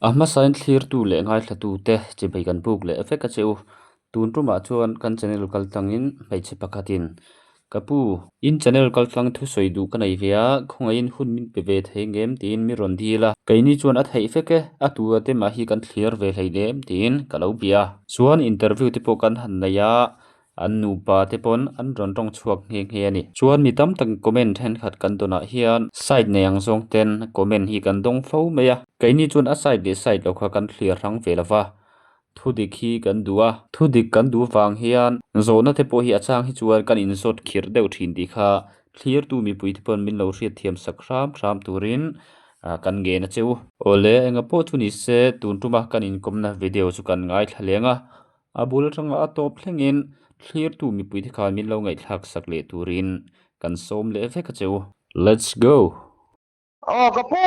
A hmasain thlirtu leh ngaithlatute chibai kan buk leh vek a che u. Tun tumah chuan kan channel kaltlangin hmeichhe pakhatin, Ka pu, in channel kaltlang thusawi duh ka nei ve a, khawngaihin hun min pe ve thei ngem? tiin mi rawn dil a. Keini chuan a theih vek e, a tua te mah hi kan thlir ve hleinem tiin ka lo bia. Chuan interview te pawh kan han nei a, An nupa te pawn an rawn tawng chhuak nghe nghe a ni. Chuan mi tam tak comment thenkhat kan dawnah hian side nei ang zawng ten comment hi kan dawng fo mai a. Keini chuan a side leh side lo kha kan thlir hrang ve lo va, thu dik hi kan duh a. Thu dik kan duh vang hian zawhna te pawh hi a chang hi chuan kan inzawt khirh deuh thin tih kha thlirtu mipui te pawn min lo hriatthiam sak hram hram turin kan ngen a che u. Awle, enga pawh chu ni se tun tuma kan inkawmna video chu kan ngaithla leng a. A bul atanga a tawp thlengin thlirtu mipuite khan min lo ngaihthlak sak leh turin kan sawm leh vek a che u. Let's go! Aw ka pu!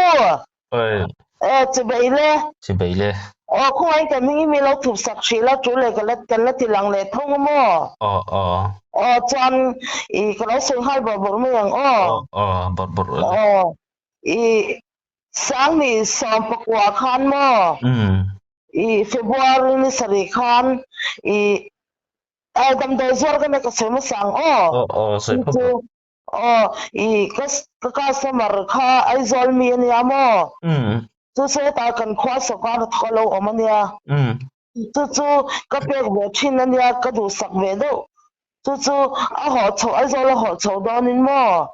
Oi. Aw chibei le. Chibei le. Aw khawngaih kan hming hi mi lo thup sak hrih la tul leh ka la kan la ti lang leh tho nga maw? Aw aw. Aw chuan i ka lo sawi nghal bawrh bawrh mai ang aw. Aw aw bawrh bawrh. Aw i Sangni 19 khan maw? I February ni sarih khan i damdawi zuar ka nei ka sawi hmasa ang aw. Aw aw sawi phawt rawh. Aw i ka ka customer kha Aizawl mi ania maw? Chu chu hetah kan khua sawrkar hnathawk a lo awm ania. Chu chu ka pek ve thin ania ka duhsak ve deuh. Chu chu a hawh chho Aizawl a hawh chho dawnin maw?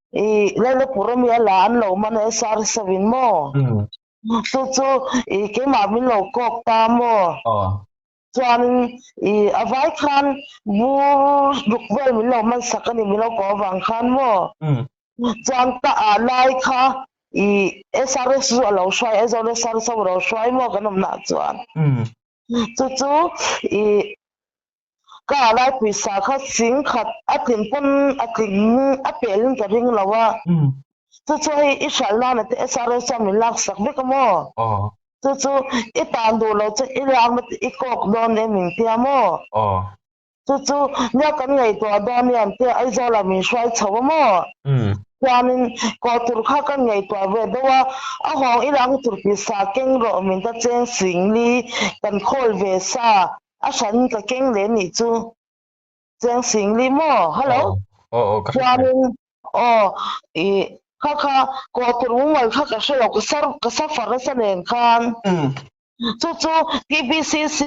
I Lailapur ami a la an lo man a SR seven maw? Chu chu i keimah min lo kawk ta maw? Chuanin i a vai khan bur ruk vel min lo man sak a ni min lo kawh avang khan maw? Chuan ka ah lai kha i SRS chu a lo hruai Aizawl SRS a lo hruai maw kan awmnaah chuan. Chu chu i Ka ah lai pawisa kha singkhat a tlin pawn a tling a pelin ka ring lo a, chu chu hei i hralh nana te SRS chuan min lak sak vek a maw? Chu chu i tan duh lo chu i lakna te i kawk dawn em min tia maw? Chu chu nia kan ngaihtuah dawn nia an tia Aizawl ah min hruai chho a maw? Chuanin kawh tur kha kan ngaihtuah ve deuh a, a hawng i lakna tur pawisa keng rawh min ta cheng singli kan khawl ve sa A hran ka keng leh nih chu Cheng Singli maw? Hello? Aw, aw, ka hre thei. Chuanin, aw, i kha kha kawh tur mumal kha ka hre lo, ka sar ka suffer nasa nen khan. Chu chu TBCC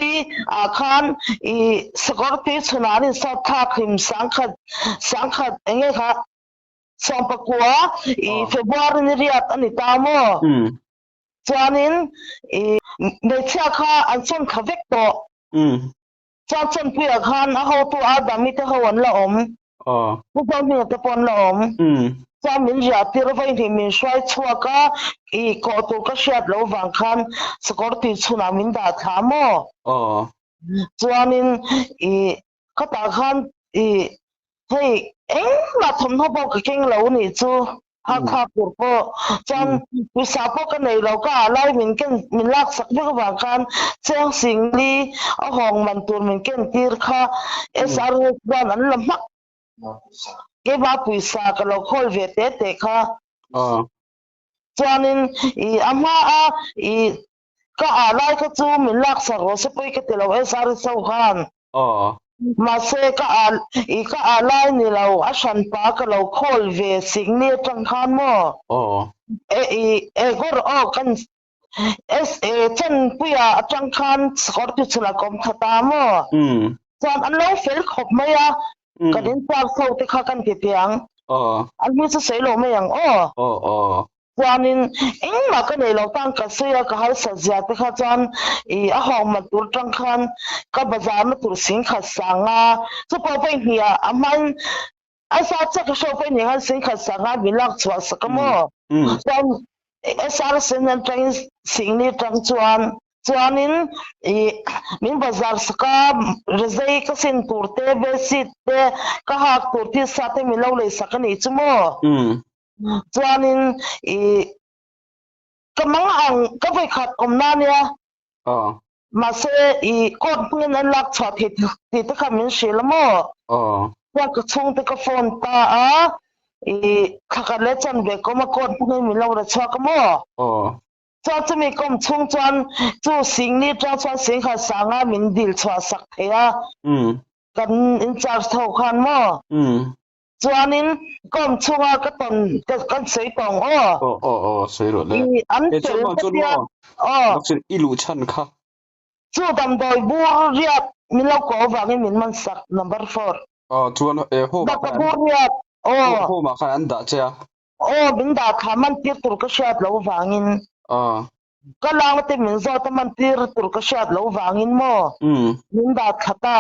ah khan i sakawr tui chhunah an insat thlak hlim sangkhat sangkhat eng nge kha 19 i February ni riat a ni ta maw? Chuanin i hmeichhia kha an chawn thla vek tawh. Chuan chawnpuiah khan a hotu Adami te ho an la awm. Pu Zohminga te pawh an la awm. Chuan min riah tir vaihnih min hruai chhuak a, i kawh tur ka hriat loh vang khan sakawr tui chhunah min dah thla maw? Chuanin i khatah khan i hei engmah thawmhnaw pawh ka keng lo nih chu. Hakha tur pawh chuan pawisa pawh ka nei lo ka ah lai min ken min lak sak vek avang khan Cheng Singli a hawng man tur min ken tir kha SRH chuan an la hmak keimah pawisa ka lo khawl ve te te kha chuanin i a hma a i ka ah lai kha chu min lak sak rawh se pawi ka ti lo SRH ho khan. Mahse ka ah i ka ah lai ni lo a hran pa ka lo khawl ve sikni atang khan maw? E i e gawr aw kan S e chanpuia atang khan sakawr ti chhunah ka awm tha ta maw? Chuan an lo fel khawp mai a kan in park ho te kha kan ti tiang an hming chu sawi lo mai ang aw. Chuanin engmah ka nei lo tan ka sawi a, ka harsat zia te kha chuan ih a hawng mat tur tang khan ka bazar na tur singkhat sang a, chu pawh vawi hnih ah a hmain a sa chiah ka hriat vawi hnih khan singkhat sang a min lak chhuah sak a maw? Chuan SR sen atangin singli tang chuan chuanin ih min bazar sak a, rezai ka sin tur te, bedsheet te, ka hak tur thil sa te min lo lei sak a nih chu maw? Chuanin i ka mang ang ka vawikhat awm na nia. Mahse i court hmangin an lak chhuah thei tih te kha min hrilh a maw? Chuan ka chhungte ka phone ta a, i thla khat leh chanve ka awm a court hmangin min lo ra chhuak a maw? Chuan chumi ka awm chhung chuan chu singni atang chuan singkhat sanga min dil chhuah sak thei a. Kan in charge tho khan maw? Chuanin ka awm chhunga ka tawn ka kan sawi tawh ang aw. Aw aw aw sawi rawh le. I an E chuan fel maw ka chuan tia maw aw. Vaccine i luh chhan kha. Chu damdawi bur riat min lo kawh avangin min man sak number four. Aw chuan e home ah Daka khan an bur riat aw. Home ah khan an dah che a. Aw min dah thla man tir tur ka hriat loh vangin. Aw. Ka langa te min zawt a man tir tur ka hriat loh vangin maw min dah thla ta.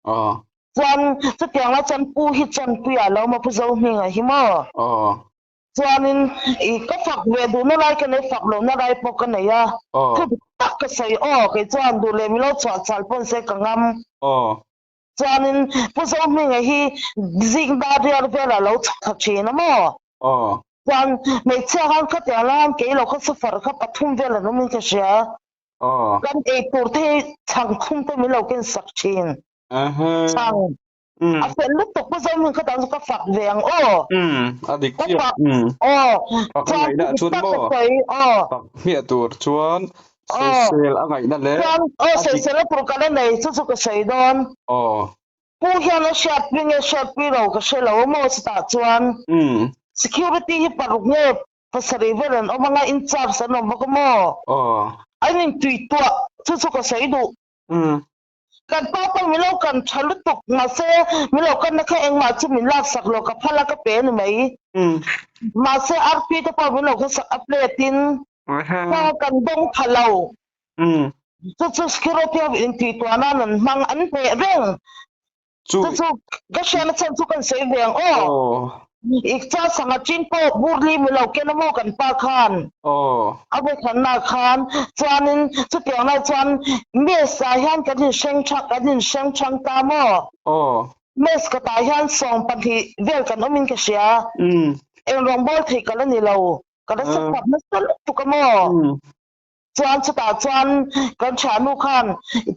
Aw. Chuan chutiang lai chuan pu hi Chawnpuia a lo awm a Pu Zohminga hi maw. Aw. Chuanin i ka fak ve duhna lai ka nei fak lohna lai pawh ka nei a. Aw. Thu dik tak ka sawi aw kei chuan duh leh milo chhuah chhal pawn se ka ngam. Aw. Chuanin Pu Zohminga hi zing dar rial velah lo chhuk thla thin a maw? Aw. Chuan hmeichhia khan khatiang lai khan kei lo kha suffer kha pathum vel an awmin ka hria. Aw. Kan ei tur te hi chhang thum te min lo ken sak thin. Aha. Chhang. A fel lutuk Pu Zohming kha tan chu ka fak ve ang aw. Umm a dik Ka chiah. fak Umm. aw. Fak a Chuan ngaihna thu chuan dik tak ka maw? sawi aw. Fak hmiah tur chuan Aw. Sawisel a ngaihna leh Chuan aw a dik. sawisel a tur ka la nei chu chu ka sawi dawn. Aw. Pu hian a hriatpui nge hriatpui lo ka hre lo a maw chutah chuan. Umm. Security hi paruk nge pasarih vel an awm anga in charge an awm bawk a maw? Aw. An intuihtuah chu chu ka sawi duh. Umm. Kan pa pawh min lo kan tha lutuk mahse min lo kanna kha engmah chu min laksak lo ka phal a ka pe a ni mai. Mahse artui te pawh min lo khasak a plate in kha kan dawng pha lo. Chu chu security ho intihtuah nan an hmang an hneh reng. Chu Chu chu ka hriatna chhan chu kan sawi ve ang aw. Aw. I cha sanga chin pawh bur li mi lo ken a maw kan pa khan. Aw. A vawikhatna khan chuanin chutiang lai chuan mess ah hian kan inhreng tha kan inhreng thang ta maw. Aw. Mess ka tah hian 20 vel kan awmin ka hria. Umm. Eng rawngbawl thei ka la ni lo. Ka la safar nasa lutuk a maw. Umm. Chuan chutah chuan kan thiannu khan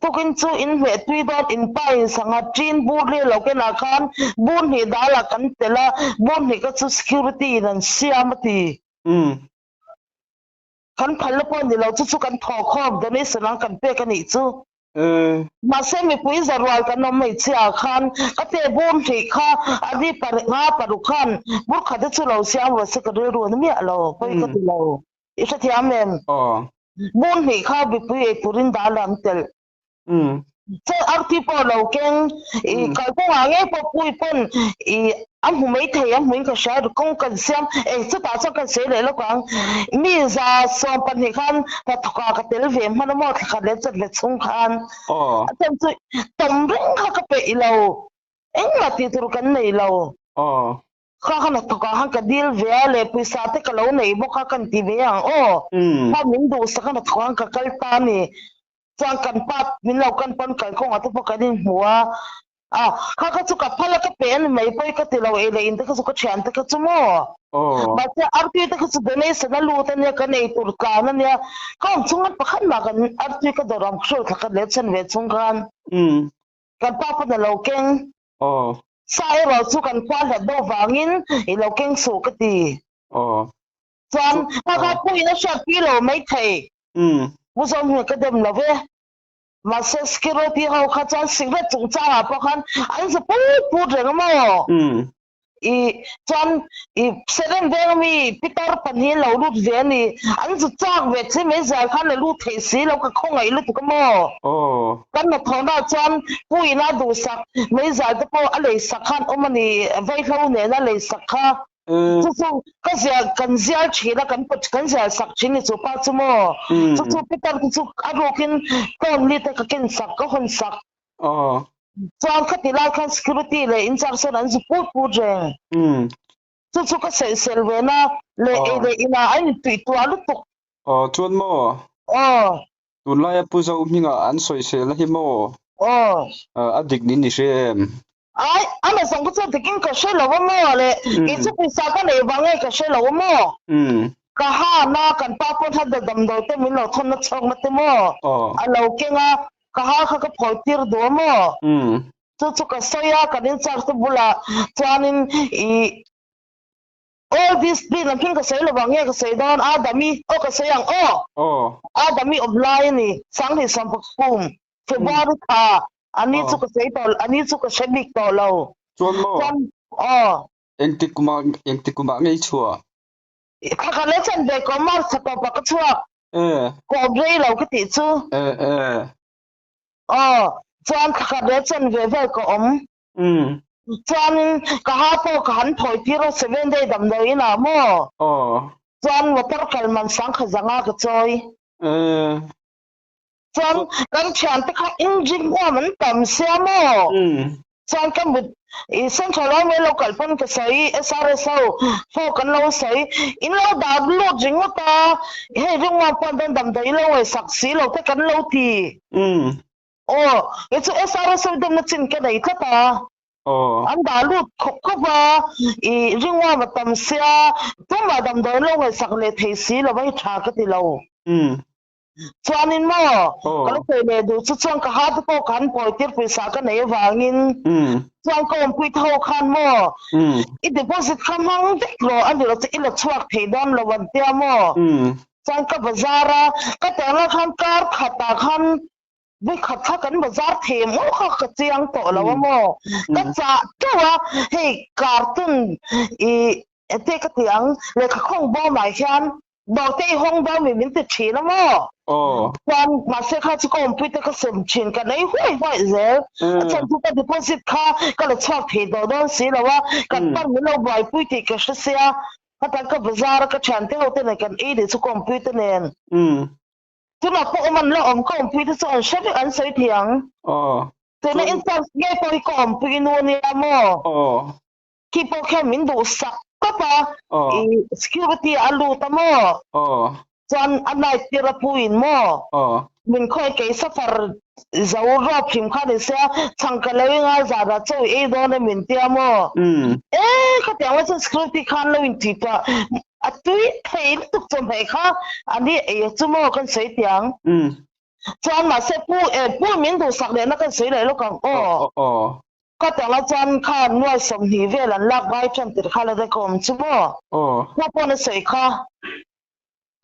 tukin chu in hmeh tui dawn in pa in sangha tin bur ri lo kenah khan bur hnih dalah kan tel a, bur hnih kha chu security in an siam a ti. Kan phalna pawh ni lo chu chu kan thawh khawm donation ang kan pek a nih chu. Mahse mipui zarual kan awm hmeichhia ah khan ka te bur hnih kha a ri nga paruk khan bur khat te chu lo siam rawh se ka rilru a ni miah lo, pawi ka ti lo. I hrethiam em? Aw. Bur hnih kha mipui ei turin dah la an telh. Chuan arti pawh lo keng, i kalkawngah ngei pawh pui pawn i a hmu mai thei a hmuin ka hria, kawng kan siam, eng chutah chuan kan sawi leh lawk ang. Mi 120 khan hnathawkah ka tel ve hman a maw thla khat leh chanve chhung khan. Aw. A chhan chu tam reng kha ka peih lo, engmah tih tur kan nei lo. Aw. Kha kha hnathawkah khan ka dil ve a leh pawisa te ka lo nei bawk a kan ti ve ang aw. Kha min duhsak a hnathawkah khan ka kal ta a ni. Chuan kan pa min lo kan pawn kalkawngah te pawh kan inhmu a. A kha kha chu ka phal a ka pe a ni mai pawi ka ti lo ei leh in te kha chu ka thian te kha chu maw. Mahse artui te kha chu donation a lut a nia kan ei tur tlan a nia. Ka awm chhung khan pakhat mah kan artui ka dawr ang hruai thla khat leh chhan ve chhung khan kan pa pawn a lo keng. Aw. Sa erawh chu kan khua hlat deuh vangin i lo keng suh ka ti. Aw. Chuan kha kha puiin a hriat pi lo mai thei. Umm. Pu Zawmhming ka dem lo ve. Mahse security ho kha chuan cigarette chungchangah pawh khan an za put put reng a maw? Umm. I chuan i Serem veng ami pitar pahnih lo lut ve a ni. An zu chak ve che mai zai khan a lut thei si lo ka khawngaih lutuk a maw? Aw. Kan hnathawhna chuan Pu ina duhsak mai zai te pawh a lei sak khan awm a ni vaihlo nena lei sak kha. Chu chu ka zial kan zial thin a kan kan zial sak thin ni chu pa chu maw? Chu chu pitar te chu a rukin tawn li te ka ken sak ka hawn sak. Aw. Chuan khati lai khan security leh in charge sawn an zu put put reng. Chu chu ka sawisel ve na leh ei leh inah an intuihtuah lutuk. Aw chuan maw? Aw. Tunlaia Pu Zo hmingah an sawisel na hi maw? Aw. A dik niin i hre em? Ai, a na zawng ka chu dikin ka hre lo a maw le, kei chu pawisa ka neih vang nge ka hre lo a maw? Ka ha na kan pa pawn ha damdawi te min lo thawn na chhawk na te maw? A lo keng a, ka ha kha ka phawi tir duh a maw? Chu chu ka sawi a, kan in charge te bulah chuanin i. All discipline ang hming ka sawi lovang nge ka sawi dawn Adami aw ka sawi ang aw Aw. Adami awm lai a ni Sanghnih Sawmpakum February thla a ni chu ka sawi tawh a ni chu ka hre bik tawh lo Chuan maw? Chuan aw. Engtik kumah engtik kumah nge i chhuah? Thla khat leh chan ve ko March thla tawpah ka chhuak. E. Ka awm rei lo ka tih chu. E e. Aw chuan thla khat leh chan ve vel ka awm. Umm. Chuanin ka ha pawh ka han thawi tir a seven day damdawi inah maw? Aw. Chuan motor kal man sangkha zanga ka chawi. Ee. Chuan kan thiante kha engine huam an tam sia maw? Umm. Chuan ka mut i central army lo kal pawn ka sawi SRS ho pawh kan lo sawi in lo dah lut ringawt a hei ringawt pawh an dawn damdawi lo ngaihsak si lo te kan lo ti. Umm. Aw, kei chu SRS ho demna chin ka nei tlat a. Aw. An dah lut khawp khawp a, i ringawm a tam sia, tumah damdawi an lo ngaihsak leh thei si lo va hi tha ka ti lo. Umm. Chuanin maw, Aw. ka lo sawi leh duh chu chuan ka ha te pawh ka han pawi tir pawisa ka nei avangin Umm. chuan ka awmpui te ho khan maw, Umm. i deposit kha hmang vek rawh a ni lo chu i la chhuak thei dawn lo an tia maw. Umm. Chuan ka bazar a, ka tawhna khan kar khatah khan Vawikhat kha kan bazar thei maw kha ka chiang tawh lo a maw? Ka chah teuh a, hei cartoon i enge ka tih ang lehkha khawng bawmah hian dawrte i hawng dawn mi min ti thin a maw? Chuan mahse kha chu ka awmpui te ka sem thin ka nei huai huai zel. A chhan chu ka deposit kha ka la chhuak thei tawh dawn si lo a, kan pan min lo buaipui tih ka hre sia. Khatan ka bazar a ka thiante ho te nen kan ei leh chu ka awmpui te nen. Tunah pawh awm an la awm, ka awmpui te chu an hre vek an sawi thei ang. Aw. Tuna in charge ngei pawh hi ka awmpui nu ania maw? Aw. Khi pawh khian min duh sak tawp a, Aw. i security a lut a maw? Aw. Chuan a night tir a pu in maw? Aw. Min khawi kei safar zo rawp hrim kha ni sia, chhang ka lo inga zan ah chaw i ei dawn e min tia maw? Umm. E khatiang lai chuan security khan lo in tih tuah A tui thei lutuk chawhmeh kha a ni ei chu maw kan sawi tiang. Chuan mahse pu e pu min duhsak lehna kan sawi leh lawk ang aw. Ka tawngah chuan kha nuai 20 vel an lak ngai tan tirh kha la dek awm chu maw. Pu pawn a sawi kha.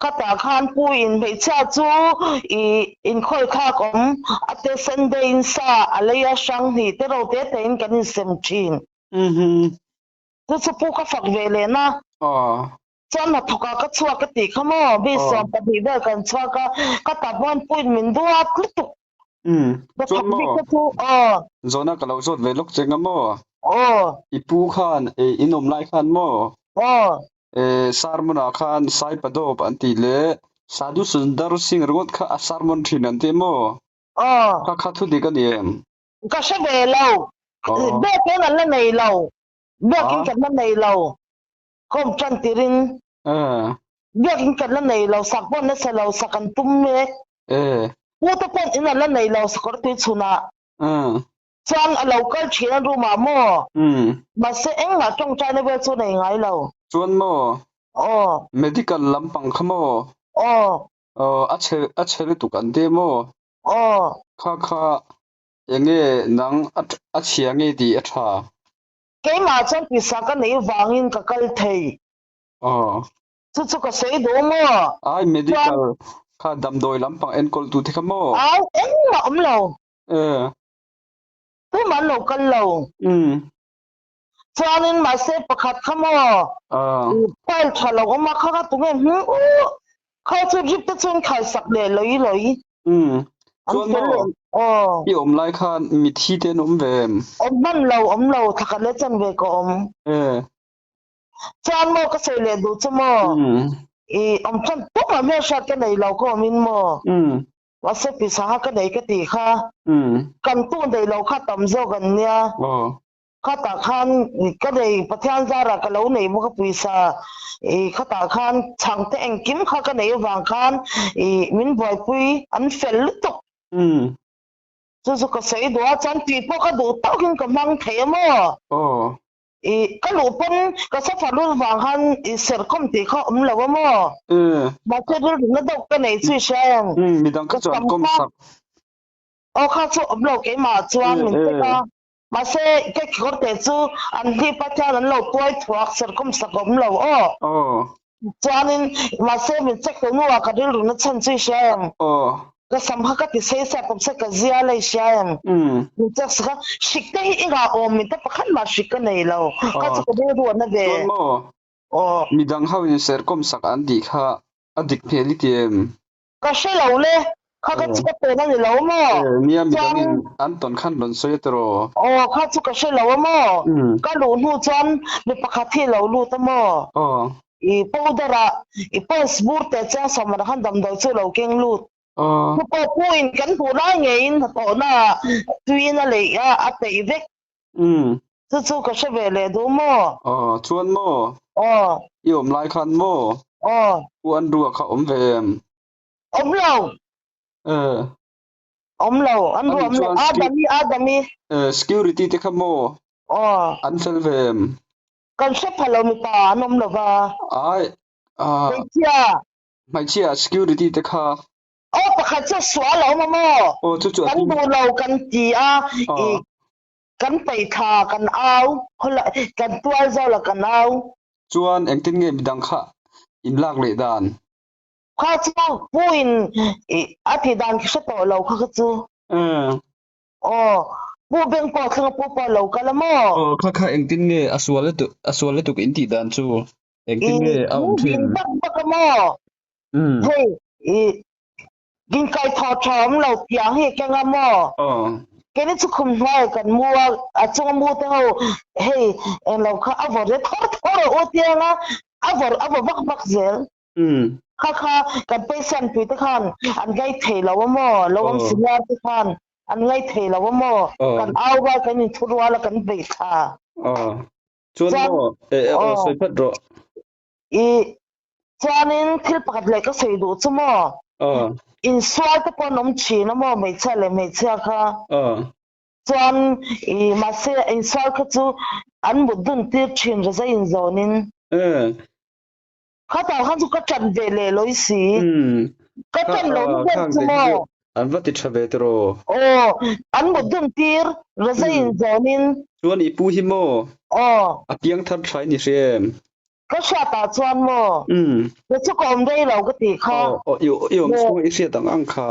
Ka tah khan pu in hmeichhia chu i inkhawi thlak awm a te Sunday in sa a lei a hrang hnih te ro te te in kan insem thin. Chu chu pu ka fak ve leh na. Chuan hnathawk ah ka chhuak ka tih kha maw, mi 12 vel kan chhuak a, ka tap one point min duat lutuk. Chuan Hnathawk bik maw, kha chu aw. Zawhna ka lo zawt ve lawk che nga maw? Aw. I pu khan in awm lai khan maw? Aw. Sermon ah khan Saipadawp an tih leh Sadhu Sundar Singh ringawt kha a sermon thin an ti maw? Aw. Kha kha thudik a ni em? Ka hre ve lo. Biakin an la nei lo. Biakin kan la nei lo. Kawm tan tirin. Biakin kan la nei lo. Sak pawh nasa lo. Sak an tum mek. Pu te pawh in an la nei lo sakawr tui chhunah. Chuan a lo kal thin a room ah maw? Mahse engmah tawngtaina vel chu nei ngai lo. Chuan maw? Aw. Medical lampang kha maw? Aw. A chhe a chhe lutuk an ti maw? Aw. Kha kha Enge nang a chhia nge tih a tha? Keimah chuan pisa ka neih vangin ka kal thei. Aw. Chu chu ka sawi duh maw? Ai medical kha damdawi lampang enkawl tu te kha maw? Au engmah awm lo. E. Tumah an lo kal lo. Umm. Chuanin mahse pakhat kha maw? Aw. File tha lo awm a kha kha tunge hming uh kha chu drip te chuan khaisak leh lawih lawih. Umm. An Chuan fel maw? leh aw. I awm lai khan mithi te an awm ve em? Awm hman lo, awm lo, thla khat leh chan ve ka awm. E. Chuan maw ka sawi leh duh chu maw? Umm. I awm chuan tumah hmelhriat ka nei lo ka awm in maw? Umm. Mahse pisa kha ka nei ka tih kha. Umm. Kan tu nei lo kha tam zawk an nia. Aw. Khatah khan ka nei Pathian zarah ka lo nei bawk a pawisa i khatah khan chhangte engkim kha ka nei avang khan i min buaipui an fel lutuk. Umm. Chu chu ka sawi duh a chuan tih pawh ka duh tawkin ka hmang thei a maw? Aw. I ka luh pawn ka sofa lul vang khan i serkhawm tih kha awm lo a maw? Umm. Mahse rilru na deuh ka nei chu i hria em? Umm midang kha Ka chuan sam kawm kha sak. Aw kha chu awm lo keimah chuan min check a. Mahse ka kekawr te chu an hlip a hian an lo tuai thuak serkawm sak awm lo aw. Aw. Chuanin mahse min check tawh hnuah ka rilru na chhan chu i hria em? Aw. Ka sam kha ka ti sei sa tawp se ka zia la i hria em? Min check sak a, hrik te hi i ngah awm min ta pakhat mah hrik ka nei lo. Kha chu ka rilru a na ve. Chuan maw? Aw. Midang ho in serkawm sak an tih kha a dik hmel i ti em? Ka hre lo le, kha ka chu ka tawn a ni lo maw? Eh, nia midang Chuan in an tawn khan rawn sawi a tiraw? Aw, kha chu ka hre lo a maw? Ka luh hnu chuan mi pakhat hi a lo lut a maw? Aw. I powder ah i pulse bur teh chiang sawmah khan damdawi chu a lo keng lut. Aw. Chu pawh pu in kan hmuh lai ngeiin hnathawhna ah tuiin a leih a, a peih vek. Chu chu ka hre ve leh duh maw? Aw, chuan maw? Aw. I awm lai khan maw? Aw. U Andrew-a kha awm ve em? Awm lo. Eh. Awm lo, Andrew awm lo. Adami, Adami. Eh, security te kha maw? Aw. An fel ve em? Kan hre pha lo mipa an awm lo va. Ai, ah. Hmeichhia. Hmeichhia security te kha. Aw pakhat chu sual a awm a maw? Aw, chu chu a Kan duh lo kan ti a, i Kan paihthla kan au, khawlai kan tual zau la kan au. Chuan engtin nge midang kha in lak leh dan? Kha chu pu in a tih dan khi hre tawh lo kha kha chu. Aw, pu beng pawh thleng a pu pawh a lo kal a maw? Aw, kha kha engtin nge a sual lutuk a sual lutuk in tih dan chu engtin nge a awm thin? I bak bak a maw? Hei i Din kai thaw tha awm lo tiang hi keng a maw? Keini chu khum hnuaiah kan mu a, a chunga mu te ho hei englo kha a vawr leh thawr thawr a u tiang a, a vawr a vaw vak vak zel. Kha kha kan patient pui te khan an ngai thei lo a maw? Lo awm senior te khan an ngai thei lo a maw? Kan au rual kan inthu rual a kan beih thla. Chuan maw? Aw sawi phat rawh. I Chuanin thil pakhat leh ka sawi duh chu maw? Insual te pawh an awm thin a maw hmeichhia leh hmeichhia kha. Chuan i mahse insual kha chu an mut dun tir thin reza inzawnin. Khatah khan chu ka ṭan ve leh lawi si. Ka ṭan lo na ber chu maw? An va ti ṭha ve tiraw? Aw, an mut dun tir reza inzawnin. Chuan i pu hi maw? Aw. A piangthar ṭha i ni hre em? Ka hriatah chuan maw? Kei chu ka awm rei lo ka tih kha. Aw, i awm chhung i hriat ang ang kha.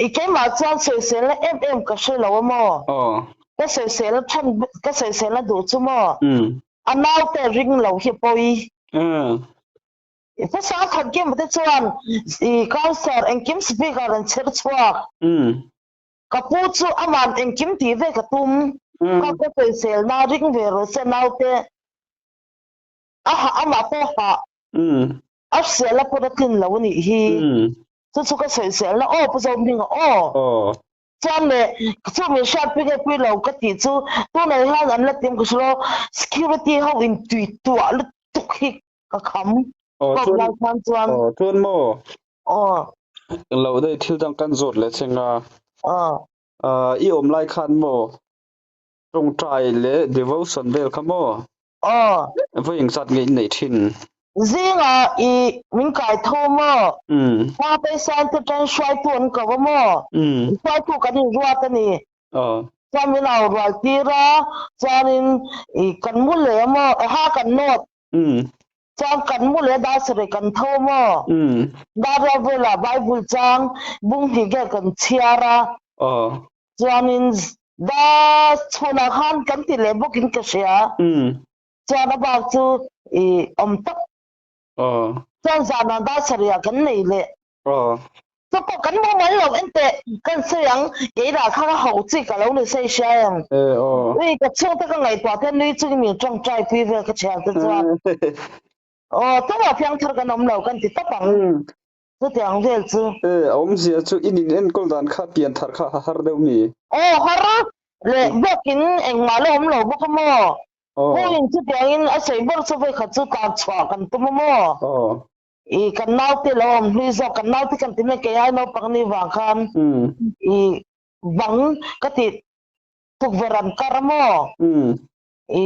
I keimah chuan sawiselna em em ka hre lo a maw? Aw. Ka sawiselna chhan, ka sawiselna duh chu maw? A naute ring lo hi pawi. I hmasa khat game te chuan i cancer engkim speaker an chher chhuak. Ka pu chu aman engkim tih ve ka tum. Kha ka sawiselna ring ve rawh se naute. A hah amah pawh hah. A hrial a pawn a tlin lo a nih hi. Chu chu ka sawiselna aw Pu Zohminga aw. Chuan leh chu min hriatpui nge pui lo ka tih chu tunah hian an la tim ka hre lo security ho in tui tuah lutuk hi ka kham kawp lai khan chuan. Aw chuan maw? Aw. Lo daih thil dang kan zawt leh cheng a. Aw. I awm lai khan maw Tawngtai leh devotion vel kha maw? Aw. Vawi engzat nge in neih thin? Zingah i min kai tho maw? Hma peisan te tan hruaitu an ko a maw? Hruaitu kan inruat a ni. Aw. Chuan min au rual tir a, chuanin i kan mu leh a maw? Ha kan nawt. Chuan kan mu leh dar sarih kan tho maw? Dar rial velah Bible chang bung hnih vel kan chhiar a. Aw. Chuanin dar chhunah khan kan ti leh bawkin ka hria. Chuan a bak chu i awm tak. Chuan zanah dar sarihah kan nei leh. Chu pawh kan hmu mai lo enteh kan sawi ang keimah kha ka ho chi ka lo ni sawi hria em. Ui ka chhungte ka ngaihtuah te nui chungin min tawngtai pui vel ka thian te chuan. Aw tumah piangthar kan awm lo kan ti tawp ang. Chutiang vel chu. E, a awmzia chu in in enkawl dan kha pian thar kha a har deuh mi? Aw, har leh bawkin engmah la awm lo bawk a maw? Aw. Pu in chutiangin a sawi ber chu vawikhat chu tlan chhuah kan tum a maw? Aw. I kan naute lo awm hlui zawk, kan naute kan ti mai kei ai naupang ni vang khan i bang ka tih tukverh an kar a maw? I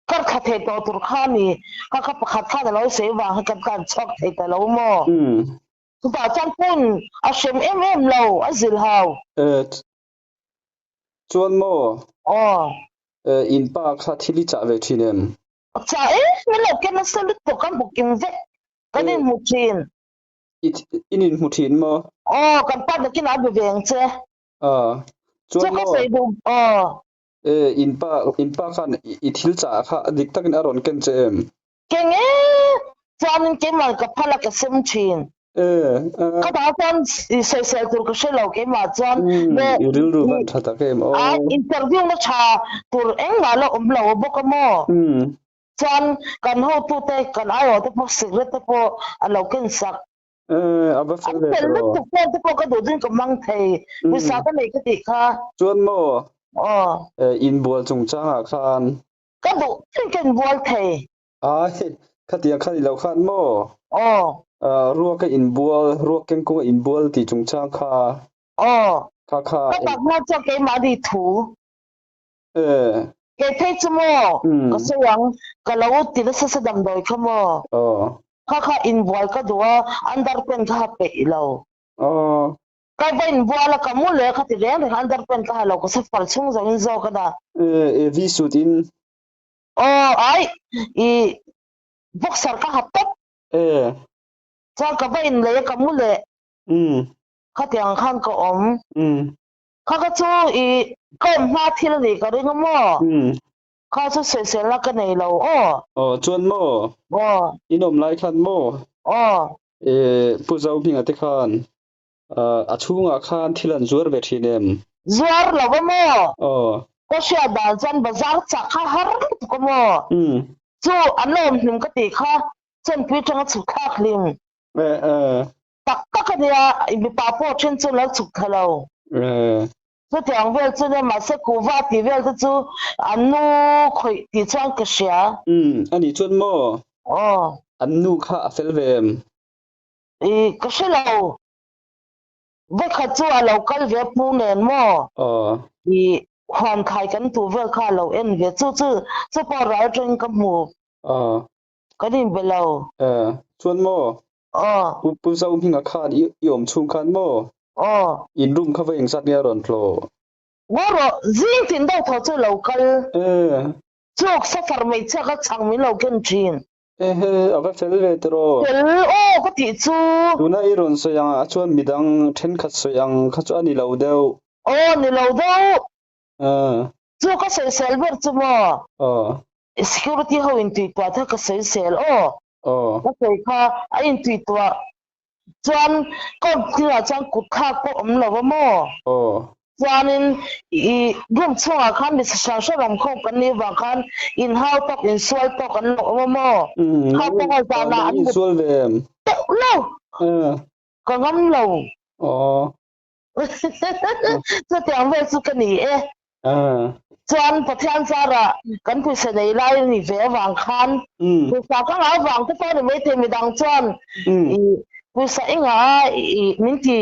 Kar thla thei tawh tur kha a ni. Kha kha pakhat khan a lo sawi vang hi kan tlan chhuak thei ta lo maw? Chutah chuan phone a hrem em em lo, a zilh hau. Chuan maw? Aw. In pa kha thil i chah ve thin em? Chah e, min lo ken nasa lutuk ka hmu kim vek. Kan inhmu thin. In inhmu thin maw? Aw, kan pa nakin a be ve ang che. Chuan Chu ka maw? sawi duh aw. In pa, in pa khan i thil chah kha dik takin a rawn ken che em? Keng e, chuanin keimah ka phal a ka sem thin. Ka dang chuan i sawisel tur ka hre lo keimah chuan I rilru van tha tak em aw. A interview na tha tur engmah la awm lo bawk a maw? Chuan kan hotute kan aiawh te pawh cigarette te pawh a lo ken sak. A va fel ve An fel tawh. lutuk phone te pawh ka duh ding ka hmang thei. Pawisa ka nei ka tih kha. Chuan maw? Aw. Inbual chungchangah khan. Ka duh ding ka inbual thei. Ai, khatiang khan i lo khan maw? Aw. Ruak a inbual, ruak kengkung a inbual tih chungchang kha. Aw. Kha kha. Ka takna chuan keimahni thu. Eh. Kei phei chu maw ka sawi ang, ka lo ti nasa sa damdawi kha maw? Kha kha inbual ka duh a, underpant kha ha peih lo. Ka va inbual a, ka mu leh a, ka ti reng reng a, underpant ka ha lo, ka safar chhung zo in zawk a na. Eh, vi suit in. Aw, ai, i boxer ka ha tawp. Eh. Chuan ka va inlei a, ka mu leh. Khatiang khan ka awm. Kha kha chu i ka awm hma thil a nih ka ring a maw? Kha chu sawiselna ka nei lo aw. Aw chuan maw? Aw. In awm lai khan maw? Aw. E Pu Zohminga te khan a chhungah khan thil an zuar ve thin em? Zuar lo a maw? Aw. Ka hriat dan chuan bazar chak kha har lutuk a maw? Chu an la awm hlim ka tih kha chawnpui atanga chhuk thlak hlim. Tak tak a nia, mipa pawh then chu lo chhuk thla lo. Chutiang vel chu nia, mahse kuhva tih vel te chu an nu khawih tih chuan ka hria. Umm, a nih chuan maw? Aw. An nu kha a fel ve em? Ih, ka hre lo. Vawikhat chu a lo kal ve pu nen maw? Aw. Ih, huan khai kan tuh vel kha a lo en ve. Chu chu, chu pawh ral atangin ka hmu. Aw. Kan inbe lo. Aw, chuan maw? Aw. Pu Pu Zohminga khan i i awm chhung khan maw? Aw. In room kha va engzat nge a rawn tlawh? Ngaw rawh, zing tin deuh thaw chu lo kal. Ee. Chuk safar hmeichhia kha chhang min lo ken thin. Ehe, a va fel ve tiraw? Fel aw ka tih chu. Tuna i rawn sawi ang ah chuan midang thenkhat sawi ang kha chu a ni lo deuh. Aw, ni lo deuh. Ee. Chu ka sawisel ber chu maw? Aw. Security ho intuihtuah te ka sawisel aw. Aw. Ka sawi kha a intuihtuah chuan company ah chuan kut thlak pawh awm lo a maw? Aw. Chuanin i room chhungah khan mi hrang hrang awm khawm kan nih vang khan inhau tawk insual tawk an lo awm a maw? Kha pawh a zanah an insual ve em? Teuh lo. Ka ngam lo. Aw. Chutiang vel chu ka ni e. Chuan Pathian zarah kan pawisa nei lai a ni ve avang khan pawisa ka ngah avang te pawh a ni maithei midang chuan i pawisa i ngah a i min ti.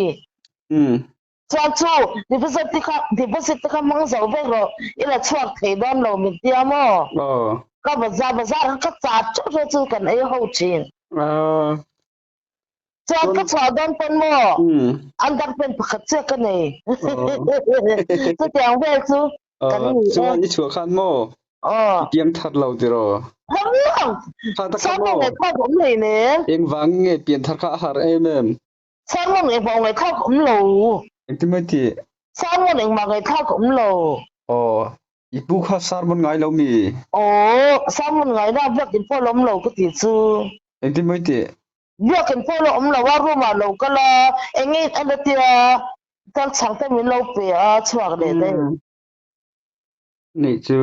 Chuan chu deposit te kha deposit te kha hmang zo vek rawh i la chhuak thei dawn lo min tia maw? Ka bazar bazar kha ka char teuh teuh chu kan ei ho thin. Chuan ka chhuah dawn pawn maw? Underpant pakhat chiah ka nei. Chutiang vel chu kan ni e. Chuan i chhuah khan maw? Aw. I piang thar lo tiraw? Hawm lo! Kha ta kha maw? Sermon ngaihthlak awm hlei nen. Engvang nge pian thar kha a har em em? Sermon engmah ngaihthlak awm lo. Engtin mai tih? Sermon engmah ngaihthlak awm lo. Aw. I pu kha sermon ngai lo mi? Aw, sermon ngai na biakin pawh la awm lo ka tih chu. Engtin mai tih? Biakin pawh la awm lo a, room ah lo kal a, eng nge a la tia, tal chhang te min lo pe a, chhuak leh daih. Nih chu.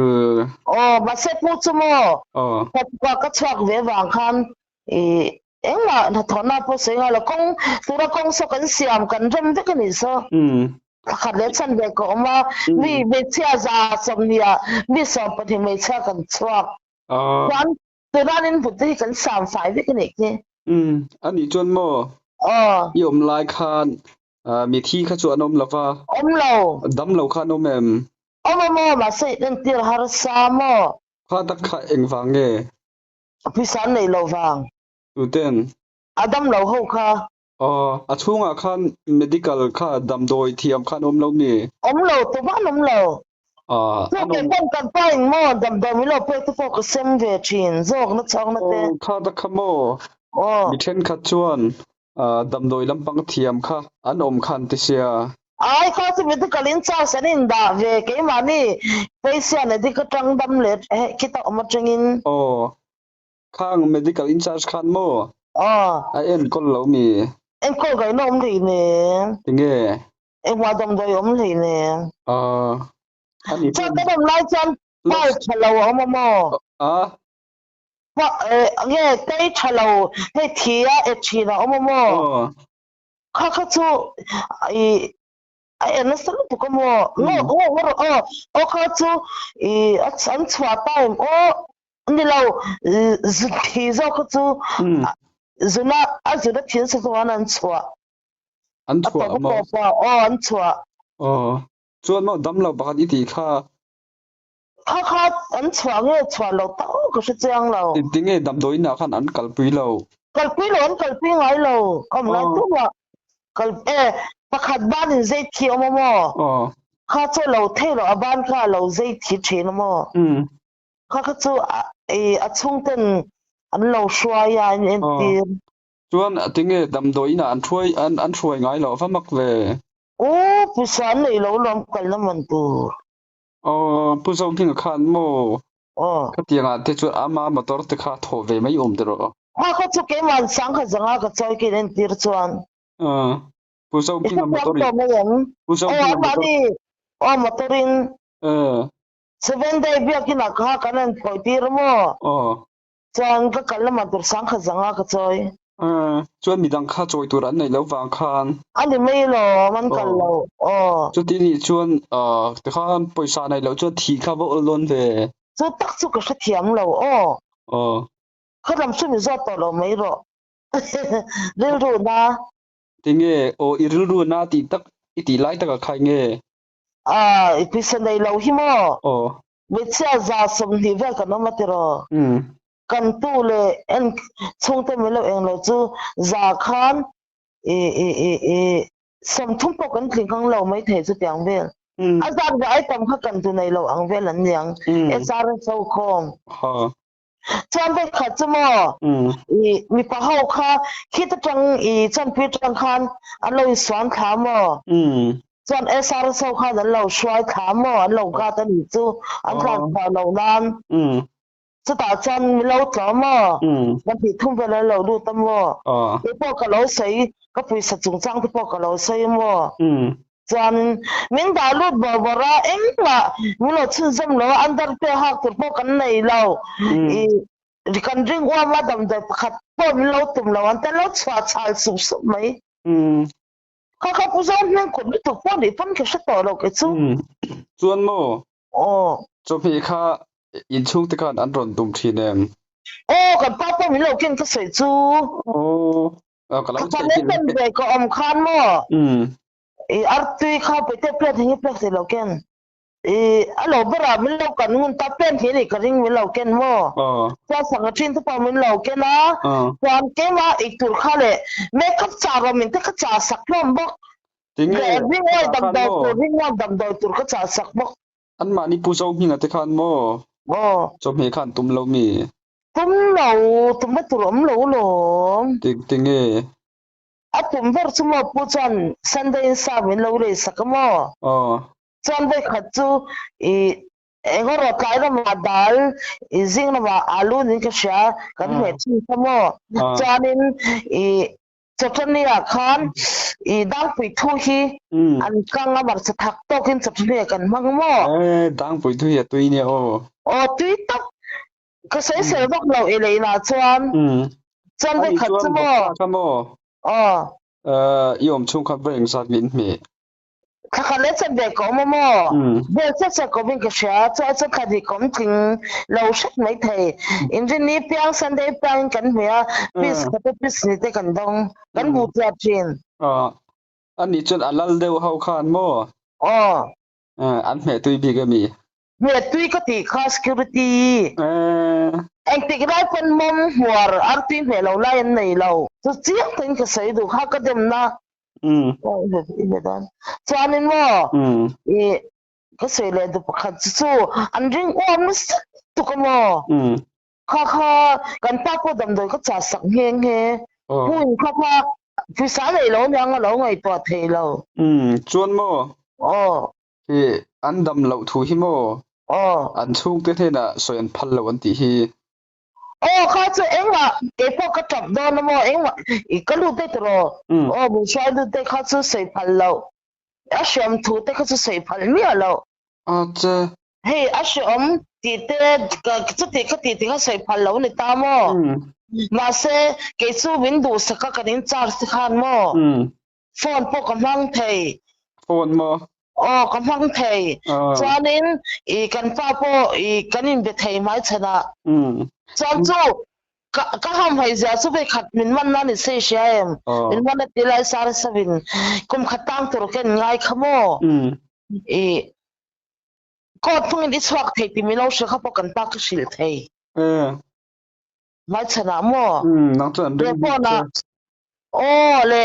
Aw, mahse pu chu maw? Aw. Ka ka chhuak ve vang khan i engmah hnathawhna pawh sawi nghal lo, kawng tura kawng saw kan siam kan rem vek a nih saw. Thakhat leh chhan ve ka awm a, mi hmeichhia 120 ah mi 12 hmeichhia kan chhuak. Chuan Turan in vut te hi kan sam fai vek a nih khi. Umm, a nih chuan maw? Aw. I awm lai khan mithi kha chu an awm lo va. Awm lo. Dam lo kha an awm em? Awm a maw, mahse in entir harsa maw? Kha tak kha engvang nge? Pawisa an neih loh vang. Tuten? A dam lo ho kha. Aw, a chhungah khan medical kha damdawi thiam kha an awm lo mi? Awm lo, tumah an awm lo. Ah, Chu an kei awm. pawn kan pa in maw damdawi min lo pek te pawh ka sem ve thin zawkna chhawkna te. Aw, kha ta kha maw? Aw. Mi thenkhat chuan damdawi lampang thiam kha an awm kha an ti sia. Ai kha chu medical in charge an in dah ve keimahni patient medic atang dam leh khita awm atangin. Aw, Khang medical in charge khan maw? Aw. A enkawl lo mi? Enkawl gaihna awm hlei nen. Tinge? Engmah damdawi awm hlei nen. Aw. Ani Chuan kan awm lai chuan pal tha lo a awm a maw? A. Pa nge tei tha lo hei thi a e thin a awm a maw? Aw. Kha kha chu i a en nasa lutuk a maw? Ngaw ngaw ngaw rawh aw. Aw kha chu i an chhuah time aw. Ni lo, zu thi zawk kha chu zuna a zuna thil sa chuan an chhuah. An chhuah maw? A tawp a aw an chhuah. Aw, chuan maw dam lo pakhat i tih kha? Kha kha an chhuah nge chhuah lo tak ka hre chiang lo. Tinge damdawiin ah khan an kalpui lo? Kalpui lo, an kalpui ngai lo. Ka awm lai tumah kal e pakhat ban in zei thi awm a maw? Aw. Kha chu a lo thei lo, a ban kha a lo zei thi thin a maw? Kha kha chu a chhungten an lo hruai a, an entir. Chuan tinge damdawi inah an hruai an hruai ngai loh va mak ve? Aw pawisa an nei lo lawm kalna man tur. Aw Pu Zohminga khan maw? Aw. Khatiangah te chuan ama motor te kha thawh ve mai awm tiraw? Kha kha chu keimah an sang kha zanga ka chawi ka inentir chuan. Aw Pu Zohminga motor in. I hrethiam tawh mai em? Pu Zohminga motor. Aw motor in. Aw. Seven day biakin ah kha kan han phawi tir maw? Aw. Chuan ka kal lamah tur sang kha zanga ka chawi. Aw, chuan midang kha chawi tur an neih loh vang khan. A ni mai lawm, an kal lo. Aw. Chuti nih chuan tikhan pawisa neih loh chuan thih kha va awl dawn ve. Chu tak chu ka hrethiam lo aw. Aw. Kha lam chu mi zawt tawh lo mai rawh. Rilru na. Tinge aw i rilru na tih tak i tih lai takah kha enge? Ah, i pisa nei lo hi maw? Aw. Hmeichhia 120 vel kan awm a tiraw? Umm. Kan tu leh en chhungte min lo eng lo chu za khan i i i i 30 pawh kan tling ang lo maithei chutiang vel. Umm. A zat ve ai tam kha kan tu nei lo ang vel an niang. Umm. SRSO khawm. Ha. Chuan vekhat chu maw? Umm. I mipa ho kha khit atang i chawnpui atang khan an lo insuan thla maw? Umm. Chuan SRS ho khan an lo hruai thla maw? An lo gat a nih chu an tlan chhuah loh nan. Umm. Chutah chuan mi lo tlaw maw? Umm. Pahnih thum vel an lo lut a maw? Aw. Kei pawh ka lo sawi, ka pawisa chungchang te pawh ka lo sawi maw? Umm. Chuan min dah lut bawrh bawrh a, engmah min lo chhunzawm lo a, underwear hak tur pawh kan nei lo. I kan ring uam a, damdawi pakhat pawh min lo tum lo, an te lo chhuah chhal sup sup mai. Kha kha Pu Zawng hming kut lutuk pawh nih pawn ka hre tawh lo kei chu. Chuan maw? Aw. Chawhmeh kha inchhungte khan an rawn tum thin em? Aw, kan pa pawh min lo ken ka sawi chu. Aw, ka lo Kha kha men pen ve ka awm khan maw? I artui kha pete plate hi plate ti lo ken. I a lo berah min lo kan ngun ta pen hi ni ka ring min lo ken maw. Chuan sangha thin te pawh min lo ken a. Chuan keimah ei tur kha leh makeup chah rawh min te kha chah sak hlawm bawk. Tinge Leh ringawi chah khan damdawi maw? tur ringawi damdawi tur ka chah sak bawk. Anmahni Pu Zohminga te khan maw? Aw. Chawhmeh khan tum lo mi? Tum lo, tumna tur awm lo lawm. Tinge? A tum ber chu maw pu chuan Sunday in sa min lo lei sak a maw? Aw. Chuan vawikhat chu i eng erawh tlai lamah dal i zing lamah alu niin ka hria kan hmeh thin kha maw? Chuanin i chawṭani ah khan i dangpui thu hi an kang a marcha thak tawkin chawṭani ah kan hmang maw? E dangpui thu hi a tui nia aw. Aw tui tak Ka sawi sel vak lo i lei lah chuan. Chuan Ani vekhat chuan chu maw? Bawksa kha maw? Aw. I awm chhung kha va engzat nge in hmeh? Thla khat leh chat ve ka awm a maw? Vel chiah chiah ka awmin ka hria. Chuan chuan thla hnih ka awm tling lo hret mai thei. Inrinni piang Sunday piangin kan hmeh a, piece khat te piece hnih te kan dawng. Kan hmuh chiah thin. Aw. Ani chuan a lal deuh ho khan maw? Aw. An hmeh tui bik ami? Hmetui ka tih kha security. Engtik lai pawn mawm hmuar artui hmeh lo lai an nei lo. Chu chiang takin ka sawi duh kha ka demna. Chuanin maw i Ka sawi leh duh pakhat chu chu an ring uam nasa tuk a maw? Kha kha kan pa pawh damdawi ka chah sak nghe nghe. Pu in kha kha pawisa a neih lo aniang a lo ngaihtuah thei lo. Chuan maw? Aw. Hi an dam loh thu hi maw? Aw. An chhungte hnenah sawi an phal lo an tih hi. Aw kha chu engmah keipawh ka tap dawn a maw engmah i ka lut daih tawh rawh. Aw min hruai lut daih kha chu sawi phal loh. A hreawm thu te kha chu sawi phal miah loh. A che. Hei a hreawm tih te chuti kha tih te kha sawi phal loh a ni ta maw? Mahse kei chu min duhsak a kan in charge te khan maw? Phone pawh ka hmang thei. Phone maw? Aw ka hmang thei. Chuanin i kan pa pawh i kan inbe thei hmaichhanah. Chuan chu Ka ka hamhaih zia chu vei khat min man na ni se i hria em? Min man a ti lai sar savin kum khat tang tur ken ngai kha maw? I court hmangin i chhuak thei ti min lo hria kha pawh kan pa ka hrilh thei. Hmaichhanah maw? Nang chuan an ring bik che. Aw le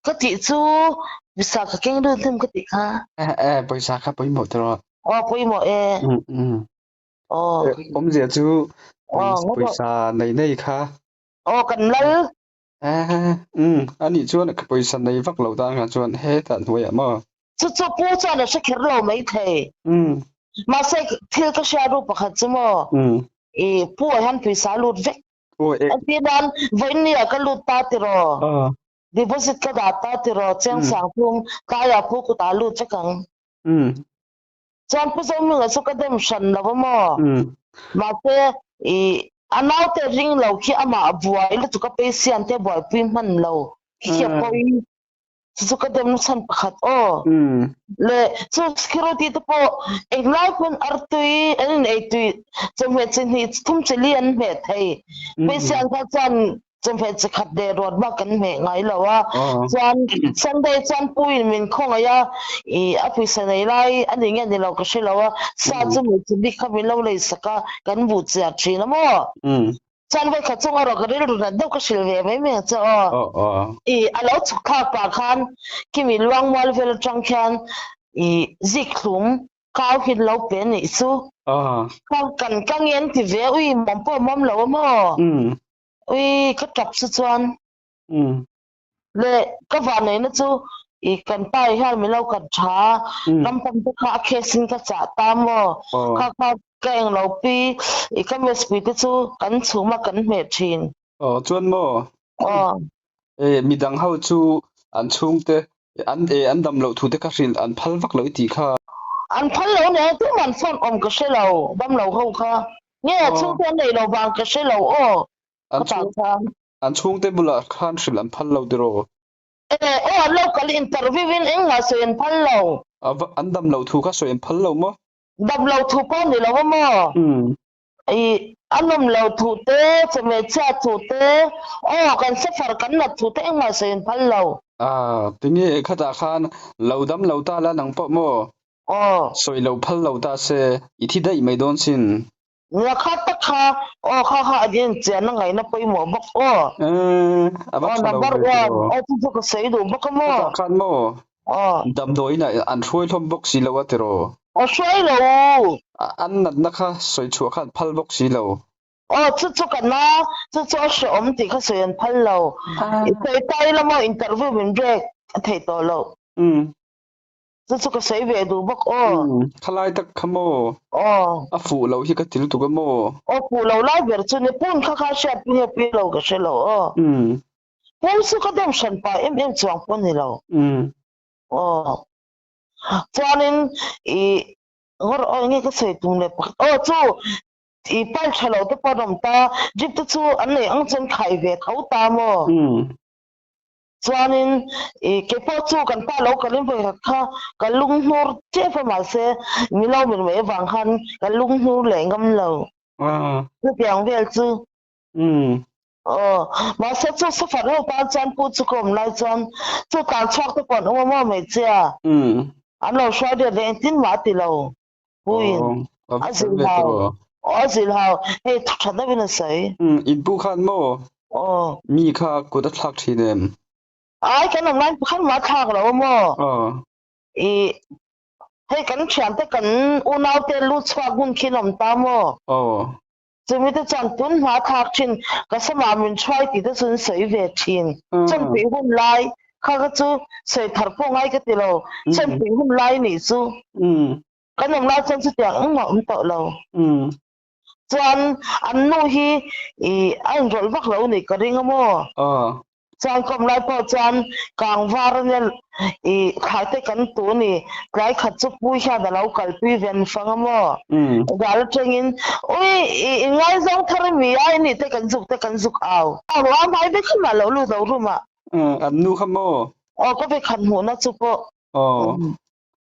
ka tih chu pawisa ka keng lut hnem ka tih kha. Pawisa kha pawimawh tawh. Aw pawimawh e. Aw. Awmzia chu pawisa nei nei kha. Aw kan lal. Umm anih chuan pawisa nei vak lo tan kha chuan hetah hnuaiah maw. Chu chu pu chuan a hre kher lo maithei. Mahse thil ka hria ru pakhat chu maw. I pu ah hian pawisa a lut vek. Engtin nan vawiin ah ka lut ta tiraw. Deposit ka dah ta tiraw chiang sang thum tlaiah pu kutah a lut vek ang. Chuan Pu Zohminga chu ka dem hran lo a maw? Mahse, i a naute ring lo khi amah buai lutuk a patient te buaipui hman lo khi khi a pawi. Chu chu ka dem chhan pakhat aw. Le chu security te pawh englai pawn artui an in ei tui chawhmeh chi hnih thum chi li an hmeh thei. Patient kha chuan Chawhmeh chi khat leh ruat bak kan hmeh ngai lo a, chuan Sunday chuan pu in min khawngaih a, ih a pawisa nei lai a ni nge ni lo ka hre lo a, sa chu hmeichhe bik kha min lo lei sak a, kan buh chiah thin a maw? Chuan vawikhat chunga rawh ka rilru nat deuh ka hrilh ve mai mai ang che aw. Ih a lo chhuk thlak pah khan Kimi Luangmual vel atang khian ih zik thlum Kau hi lo pe nih chu. Ka kan ka ngen ti ve ui mawm pawh mawm lo a maw? Ui ka tap chu chuan. Le ka vanneihna chu i kan pa hian min lo kat tha a, ram pam te kha a case in ka chah ta maw? Kha kha ka eng lo pi i ka mess pui te chu kan chhum a kan hmeh thin. Aw chuan maw? Aw. E midang ho chu an chhungte an e an dam loh thu te kha hrilh an phal vak lo i tih kha. An phal lo nia tumah an phone awm ka hre lo dam lo ho kha. Nge chhungte an neih lo vang ka hre lo aw ka tah khan. An chhungte bulah khan hrilh an phal lo tiraw? E aw an lo kal interview in engmah sawi an phal lo. An dam loh thu kha sawi an phal lo maw? Dam lo thu pawh ni lo a maw? I a nawm lo thu te, chawhmeh chhiat thu te, aw kan suffer kan nat thu te engmah sawi an phal lo. Ah, tinge khatah khan lo dam lo ta la nang pawh maw? Aw. Sawi lo phal lo ta se, i thi daih mai dawn sin. Nia kha tak kha, aw kha kha a in chian a ngaihna pawimawh bawk aw. Eh, a va Aw tha lo number ve one, tiraw. aw chu chu ka sawi duh bawk a maw? Khatah khan maw? Aw. Damdawiin ah an hruai hlawm bawk si lo a tiraw? Aw hruai lo. An natna kha sawi chhuah kha an phal bawk si lo. Aw chu chu ka na, chu chu a hrehawm tih kha sawi an phal lo. I sawi ta ila maw interview min break a theih tawh loh. Chu chu ka sawi ve duh bawk aw. Khalai tak kha maw? Aw. A fuh loh hi ka til tuk a maw? Aw fuh lo lai ber chu ni pun kha kha hriat pui nge pui lo ka hre lo aw. Pum chu ka dem hran pah em em chuang pawh ni lo. Aw. Chuanin i ngawr aw enge ka sawi tum leh pakhat aw chu i pal tha lo te pawh an awm ta drip te chu an nei ang chuan khai ve tho ta maw chuanin i keipawh chu kan pa lo kalin vawikhat kha ka lung hnur tep a mahse milo min mai avang khan ka lung hnur leh ngam lo chutiang vel chu Aw, mahse chu safar ho tan chuan pu chu ka awm lai chuan chu tlan chhuak te pawh an awm a maw hmeichhia? An lo hruai riat leh engtin mah a ti lo pu in a zilh hau. Aw a zilh hau, hei thu tha deuhin a sawi. In pu khan maw? Aw. Mi kha kut a thlak thin em? Ai kan awm lai pakhat mah a thlak lo a maw? Aw. I. Hei kan thiante kan unaute lu chhuak hun khi an awm ta maw? Aw. Chumi te chuan tun hma thlak thin ka samah min hruai tih te chu an sawi ve thin. Chawnpui hun lai kha kha chu sawi thar pawh ngai ka ti lo. Chawnpui hun lai nih chu kan awm lai chuan chutiang engmah awm tawh lo. Chuan an nu hi ih a inrawlh vak lo nih ka ring a maw? Chuan kawm lai pawh chuan kang var ania ih thlai te kan tu a ni. Tlai khat chu pu hian a lo kalpui ven fang a maw? Ral atangin ui ih i ngaizawng thar a mi a i nih te kan zuk te kan zuk au. Au a hmai vek kha mah lo lut lo room ah. An nu kha maw? Aw ka ve khat hmuhna chu pawh. Aw.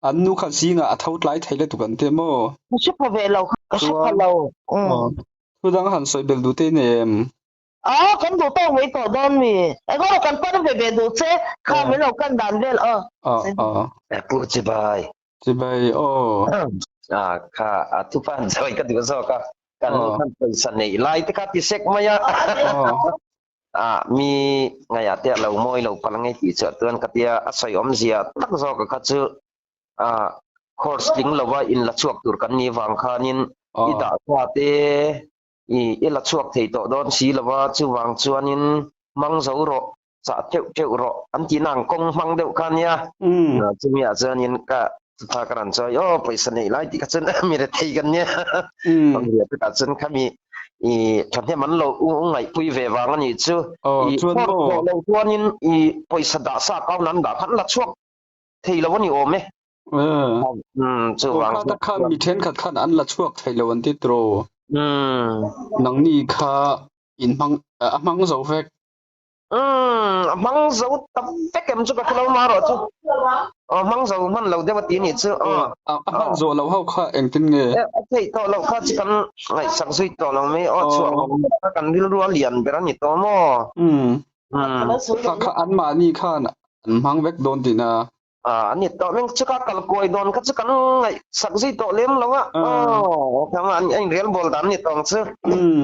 An nu kha zingah a tho tlai thei lutuk an ti maw? Ka hre pha ve lo, ka hre pha lo. Thu dang han sawi belh duh te i nei em? A, kan duh tawk mai tawh dawn mi. Eng emaw kan pan ve ve duh che, kha min lo kan dan vel aw. Pu Chibai. Chibai aw. A, kha a thupa han sawi ka duh zawk a, kan nu khan pawisa neih lai te kha ti sek mai a. A, mi ngaihah te a lo mawi lo palh ngei tih chuah chuan ka tia a sawi awmzia tak zawk a kha chu a course tling lova in la chhuak tur kan nih vang khanin i dah tha te i i la chhuak thei tawh dawn si lova chuvang chuanin hmang zo rawh chah teuh teuh rawh an tihna ang kawng hmang deuh kha nia chumi ah chuanin ka chutha ka rawn chawi aw pawisa neih lai tih kha chuan mi rethei kan nia takah chuan khami i thahnem an lo ngaihpui ve vang a nih chu i tawh lo chuanin i pawisa dah sa account an dah khan la chhuak thei lo a ni awm e. Chuvang kha khan mi thenkhat khan an la chhuak thei lo an ti tiraw? Nangni kha in hmang a hmang zo vek. A hmang zo ta vek em chu ka hre lo marawh chu. Aw hmang zo hman lo deuh a ti nih chu. A hman zawh loh ho kha engtin nge? A theih tawh loh kha chu kan ngaihsak zui tawh lo mai. Aw chhuah kha kan rilru a lian ber a ni tawh maw? Kha kha anmahni khan an hmang vek dawn tihna. A ni tawh meng chu ka kal kuai dawn kha chu kan ngaihsak zui tawh lem lo a. Aw khang a inrel bawl dan ni tawng chu.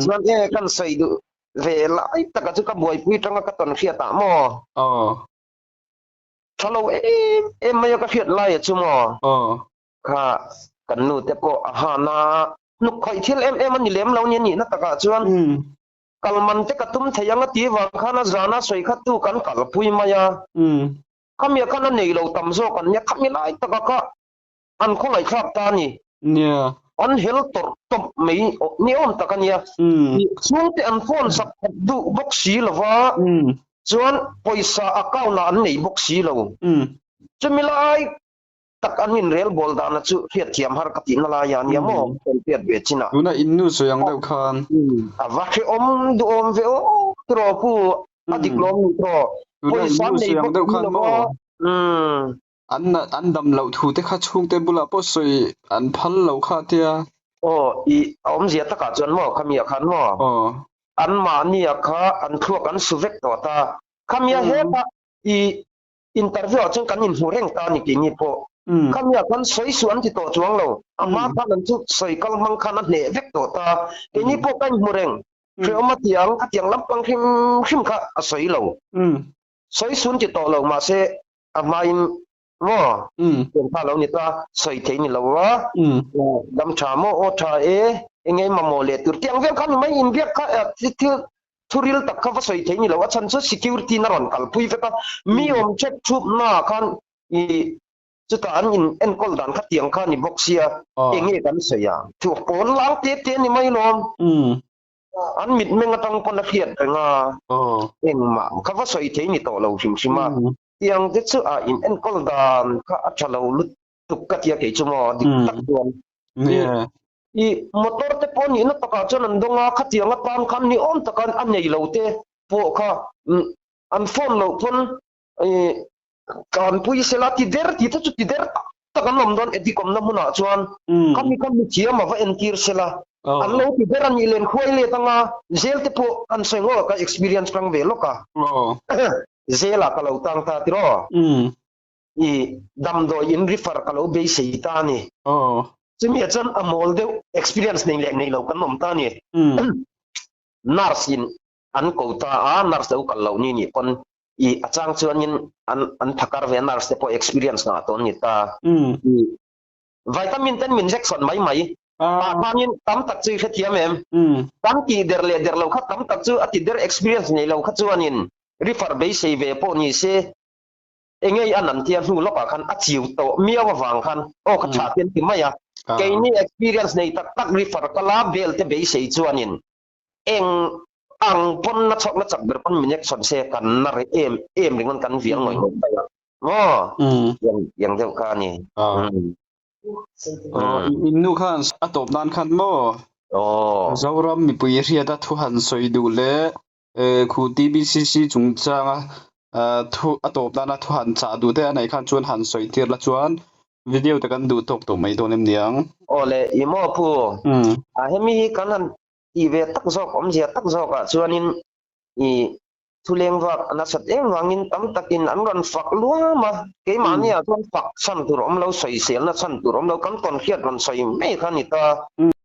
Chuan e kan sawi duh ve lai taka chu ka buaipui tanga ka tawn hriat ah maw. Aw. Tha lo em em mai a ka hriat lai a chu maw. Aw. Kha kan nu te pawh a han a hnuk khawih thil em em a ni lem lo nia nihna takah chuan kal man te ka tum thei ang a tih vang khan a zana sawi kha tu kan kalpui mai a. Khami a khan a nei lo tam zawk an nia, khami lai taka kha an khawngaihthlak ta a ni. Nia. An hel tawrh tawp mai ni awm tak a nia. Chhungte an phone sak khat duh bawk si lo va, chuan pawisa account ah an nei bawk si lo. Chumi lai tak an inrel bawl dana chu hriatthiam har ka tihna lai a nia maw, kan hriat ve chin ah. Tuna in nu sawi ang deuh khan. A va hrehawm duhawm ve aw tiraw pu, a dik lawm ni tiraw. Tuna in nu sawi ang deuh khan maw. An an dam loh thu te kha chhungte bulah pawh sawi an phal lo kha tia. Aw i a awmzia takah chuan maw khami ah khan maw. Aw. Anmahni ah kha an thluak an su vek tawh ta. Khami a heta i Interview ah chuan kan inhmu reng ta a ni keini pawh. Khami ah khan sawi suh an ti tawh chuang lo. A hma khan an chu sawi kal hmang khan a hneh vek tawh ta. Keini pawh ka inhmu reng. Hrehawm a ti ang, a tiang lampang hrim hrim kha a sawi lo. Sawi suh an ti tawh lo mahse a hmain maw tiang kha a lo ni ta, sawi thei ni lo a, dam tha maw, aw tha e, eng nge mamawh leh tur tiang vel kha ni mai inbiak kha thil Thuril tak kha va sawi thei ni lo, a chhan chu security na rawn kalpui vek a, mi awm check thup na ah khan i chutah an in enkawl dan kha tiang kha ni bawk sia, eng nge kan sawi a, thu pawn lang te te ni mai lawm, an mitmeng atang pawn a hriat reng a, engmah kha va sawi thei ni tawh lo hrim hrim a, tiang te chu a in enkawl dan kha a tha lo lutuk ka tia kei chu maw dik tak chuan. I motor te pawh nihna takah chuan an dawng a, khatiang atan khan ni awm taka a nei lo te pawh kha an phone loh pawn tlanpui sela ti der tih te chu ti der tak tak an awm dawn addict awmna hmunah chuan khami kha mithiam a va entir sela an lo ti der a nih len khuai let anga zel te pawh an sawi ngawt a ka experience tang ve lawk a zelah ka lo tang ta tiraw. I damdawi in refer ka lo beisei ta a ni. Chumi ah chuan a mawl deuh experience nei leh nei lo kan awm ta a ni. Nurse in an ko ta a, nurse lo kal loh ni nih pawn i a chang chuanin an an phakar ve a, nurse te pawh experience ngah tawh an ni ta. I. Vitamin ten min injection mai mai. Tah khanin tam tak chu i hrethiam em? Kan tih der leh der lo kha tam tak chu a ti der experience nei lo kha chuanin refer beisei ve pawh ni se engei a nan tia hnu lawkah khan a chiu tawh miau avang khan aw ka tha te an ti mai a. Keini experience nei tak tak refer kala bel te beisei chuanin eng ang pawn na chhawk na chak ber pawn min injection se kan na reh em em ringawt kan vial ngawih ngawih mai a. Maw? Yang deuh kha a ni. In nu khan a tawp nan khan maw? Zoram mipui hriata thu han sawi duh leh khu TBCC chungchanga thu a tawp nana thu han chah duh te a neih khan chuan han sawi tir la chuan video te kan duh tawk tawh mai dawn em niang. Aw le i maw pu? Hemi hi kan han tih ve tak zawk awmzia tak zawkah chuanin i Thuleng vak a nasat em vangin tam takin an rawn fak luam a, keimahni ah chuan fak chhan tur awm lo, sawiselna chhan tur awm lo, kan tawn hriat rawn sawi mai kha a ni ta.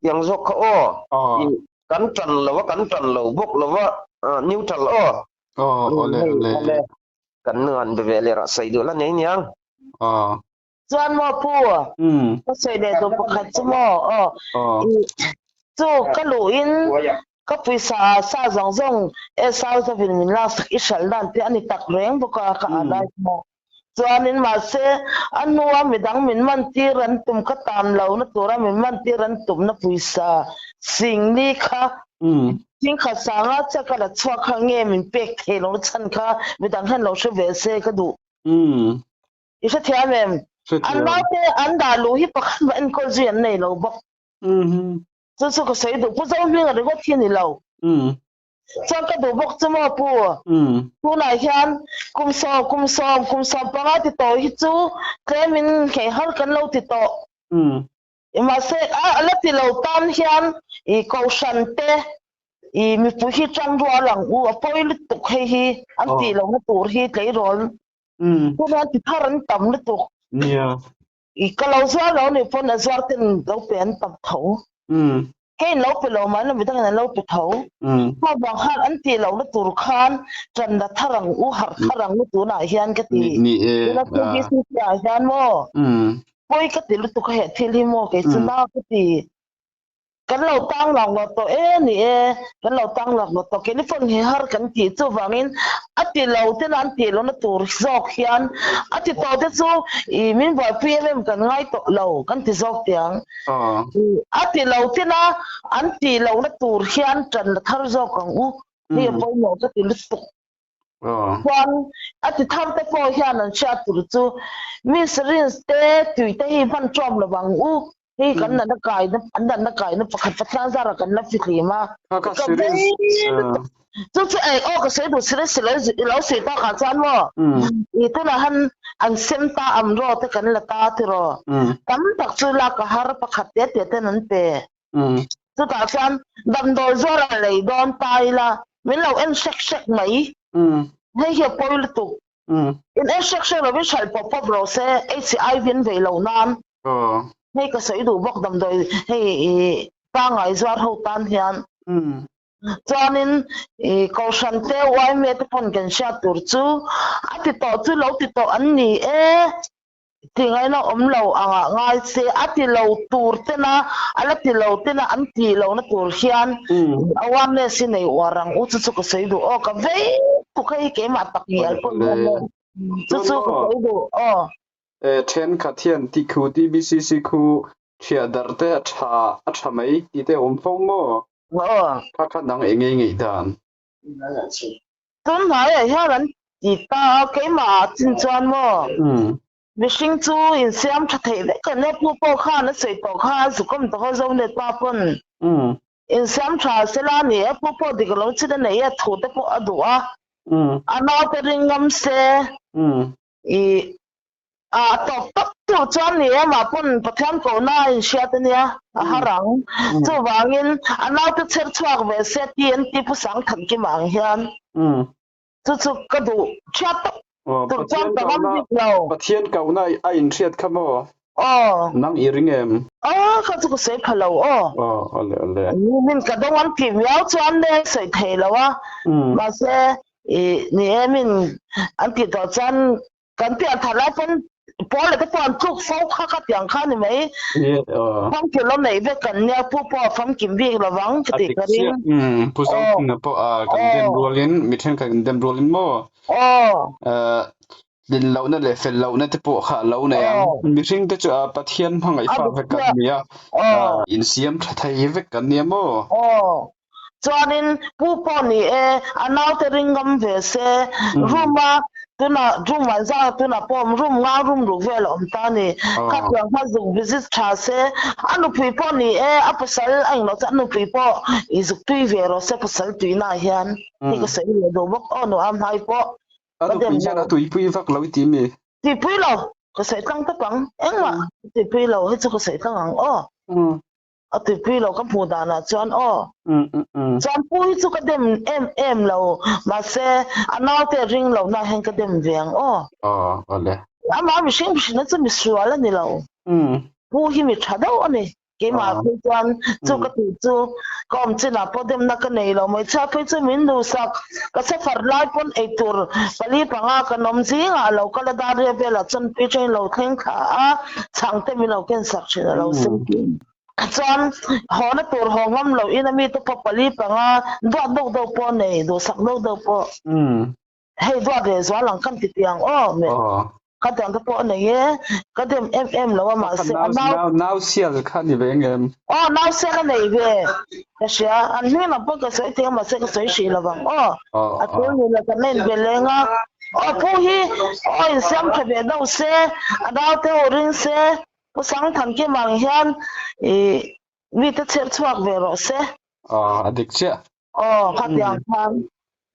Tiang zawk kha aw, i kan tan lo a, kan tan lo bawk lo a, neutral aw. Awle awle. Kan nu han be ve leh rah sawi duh la nei niang. Chuan maw pu, ka sawi leh duh pakhat chu maw aw, i chu ka luhin ka pawisa sa zawng zawng SR zavin min laksak i hralh dan te a ni tak reng bawk a ka ah lai maw. Chuanin mahse a hnua midang min man tir an tum ka tan lo na tura min man tir an tum na pawisa singli kha thingkhat sanga chiah ka la chhuak kha nge min pek thei lo na chhan kha midang hian lo hre ve se ka duh. I hrethiam em? An naute an dah luh hi pakhat mah enkawl zui an nei lo bawk. Chu chu ka sawi duh. Pu Zohminga ringawt hi a ni lo. Chuan ka duh bawk chu maw Pu? Tunah hian kum sawm, kum sawm, kum 15 ti tawh hi chu tlemin nghei har kan lo ti tawh. Mahse a la ti lo tan hian i kohhran te i mipui hi tan rual ang u. A pawi lutuk hei hi an tih lohna tur hi tleirawl Tunah ti thar an tam lutuk. Nia. I ka lo zuar lo nih pawn a zuar ten lo pe an tam tho. Kei in lo pe lo mai lo midang in an lo pe tho. Kha vang khan an tih lohna tur khan ṭan la thar ang u, harh thar ang u tunah hian ka ti. Ni e. Tuna TBCC ah hian maw pawi ka ti lutuk a heh thil hi maw kei chu na ka ti. Kan lo tang lak lawt tawh e ni e, kan lo tang lak lawt tawh. Keini pawn hi har kan tih chuvangin a ti lo tena an tih lohna tur zawk hian a ti tawh te chu i min buaipui em em kan ngai tawh lo kan ti zawk tiang. A ti lo tena an tih lohna tur hian ṭan la thar zawk ang u. Hei a pawimawh ka ti lutuk. Chuan a ti thar te pawh hian an hriat tur chu mi syringe te tui te hi hman ṭawm lo vang u. Hei kan natna kaina an natna kaina pakhat Pathian zarah kan la fihlim a. Kha kha syringe Chu chu ei aw ka sawi duh syringe i lo i lo sawi takah chuan maw i tunah han an sem ta amraw te kan la ta tiraw. Tam tak chu lak a har pakhat te te ten an pe. Chutah chuan damdawi zuar a lei dawn ta ila min lo en hrek hrek mai. Hei hi a pawi lutuk. In en hrek hrek lovin hralh pawp pawp rawh se HIV an vei loh nan. Hei ka sawi duh bawk damdawi hei i pangngai zuar ho tan hian. Chuanin i kohhran te yma te pawn kan hriat tur chu a ti tawh chu lo ti tawh an ni e. Tingaina awm lo angah ngai se a ti lo tur tena a la ti lo tena an tih lohna tur hian awareness hi nei uar ang u chu chu ka sawi duh aw ka vei tuk hei keimah tak ngial pawh hian maw chu chu ka sawi duh aw. Thenkhat hian ti khu TBCC khu thiah darh te a tha a tha mai tih te a awm fo maw? Aw. Kha kha dang eng nge ngaih dan? Tun hnaiah hian an ti ta a, keimah ah chin chuan maw mihring chu insiam tha theih vek a nia, pu pawh khan a sawi tawh kha a zukawm tawh a Zonet pa pawn insiam tha sela a ni e, pu pawh dik lo chin a nei a, thu te pawh a duh a, a naute ring ngam se I a tawp tawp tur chuan ni e mah pawn Pathian kohna a inhriat a nia, a har ang. Chuvangin a naute chher chhuak ve se TNT Pu Sangthankima ang hian chu chu ka duh hriat tawp tur chuan ka ngam bik lo. Pathian kohna a inhriat kha maw? Aw. Nang i ring em? Aw kha chu ka sawi pha lo aw. Aw awle awle. Min ka dawng an tih miau chuan le sawi thei lo a. Mahse I ni em in an tih tawh chuan kan pian thar lai pawn Pawl te pawh an tluk fo kha kha tiang kha ni mai. Famkim lo neih vek kan nia pu pawh a famkim bik lovang ka tih ka ring. Pu Zauthunga pawh kan dem rualin mi thenkhat kan dem rualin maw tlin lohna leh fel lohna te pawh kha a lo nei ang. Mihring te chu Pathian hmangaih fa vek kan ni a, insiam tha thei vek kan nia maw. Chuanin pu pawh ni e, a naute ring ngam ve se, room a tunah room ah zang tunah pawh awm room nga room ruk vel a awm ta a ni. Khatiang kha zuk visit tha se, a nupui pawh ni e, a pasal a englo chu a nupui pawh i zuk tui ve rawh se pasal tuina ah hian hi ka sawi leh duh bawk aw nu am hai pawh A ka dem nupui hian lo. a tuipui vak lo i ti mi? Tuipui lo, ka sawi tlang tawp ang, engmah tuipui lo hi chu ka sawi tlang ang aw. A tuipui lo ka hmuh danah chuan aw. Chuan pu hi chu ka dem em em lo mahse a naute ring lo na hian ka dem ve ang aw. Aw awle. Amah mihring mihrinna chu misual a ni lo. Pu hi mi tha deuh a ni. Keimah phei chuan chu ka tih chu ka awm chinah pawh demna ka nei lo mai. Chhia phei chu min duhsak ka safar lai pawn eitur pali panga kan awm zingah a lo kal a dar velah chuan pi train lo thleng thla a chhangte min lo ken sak thin a lo sim chuan haw na tur haw ngam loh in a mi te pawh pali panga duat deuh deuh pawh nei duhsak deuh deuh pawh hei duat ve zual ang kan ti tiang aw me ka tiang te pawh a nei e ka dem em em lo a mahse a nau nau sial kha ni ve ngem aw nau sial a nei ve ka hria an hming lam pawh ka sawi thei a mahse ka sawi hrih lo vang aw a tul ni la kan en ve leng a aw pu hi aw insiam tha ve deuh se a nau te ho ring se pu Sangthankima ang hian ih mite chher chhuak ve rawh se. Aw a dik chiah. Aw khatiang khan.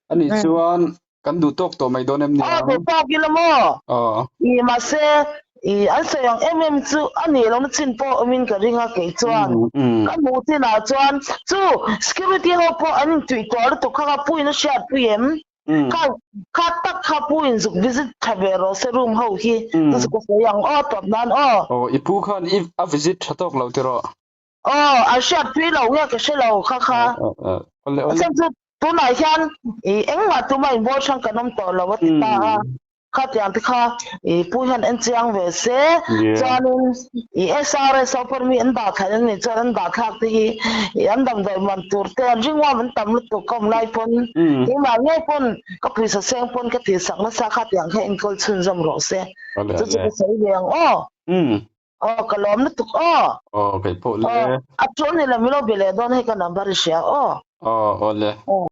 Anih chuan kan duh tawk tawh mai dawn em ni ang? Aw duh tawk ila maw? Aw. Ih mahse ih an sawi ang em em chu a nih lohna chin pawh awmin ka ring a kei chuan. Ka hmuh chinah chuan chu security ho pawh an intuih tawh lutuk kha ka puiin a hriatpui em? Kha kha tak kha pu in zuk visit tha ve rawh se room ho hi chu chu ka sawi ang aw tawp nan aw. Aw i pu khan i a visit tha tawk lo tiraw? Aw an hriatpui lo nge ka hre lo kha kha. Awle awle. A chhan chu tunah hian i engmah tuma inbawl hrang kan awm tawh lo a ti ta a. Khatiang te kha i pu hian en chiang ve se. Chuanin i SRS ho pawh mi an dah thlak an nih chuan an dah thlak te hi i an damdawi man tur te an ringawm an tam lutuk ka awm lai pawn keimah ngei pawn ka pawisa seng pawn ka tihsak nasa khatiang kha enkawl chhunzawm rawh se. Chu chu ka sawi ve ang aw. Aw ka lawm lutuk aw. Aw kei pawh le. Aw a tul ni lo min lo be leh dawn hei ka number i hria aw. Aw aw le. Aw.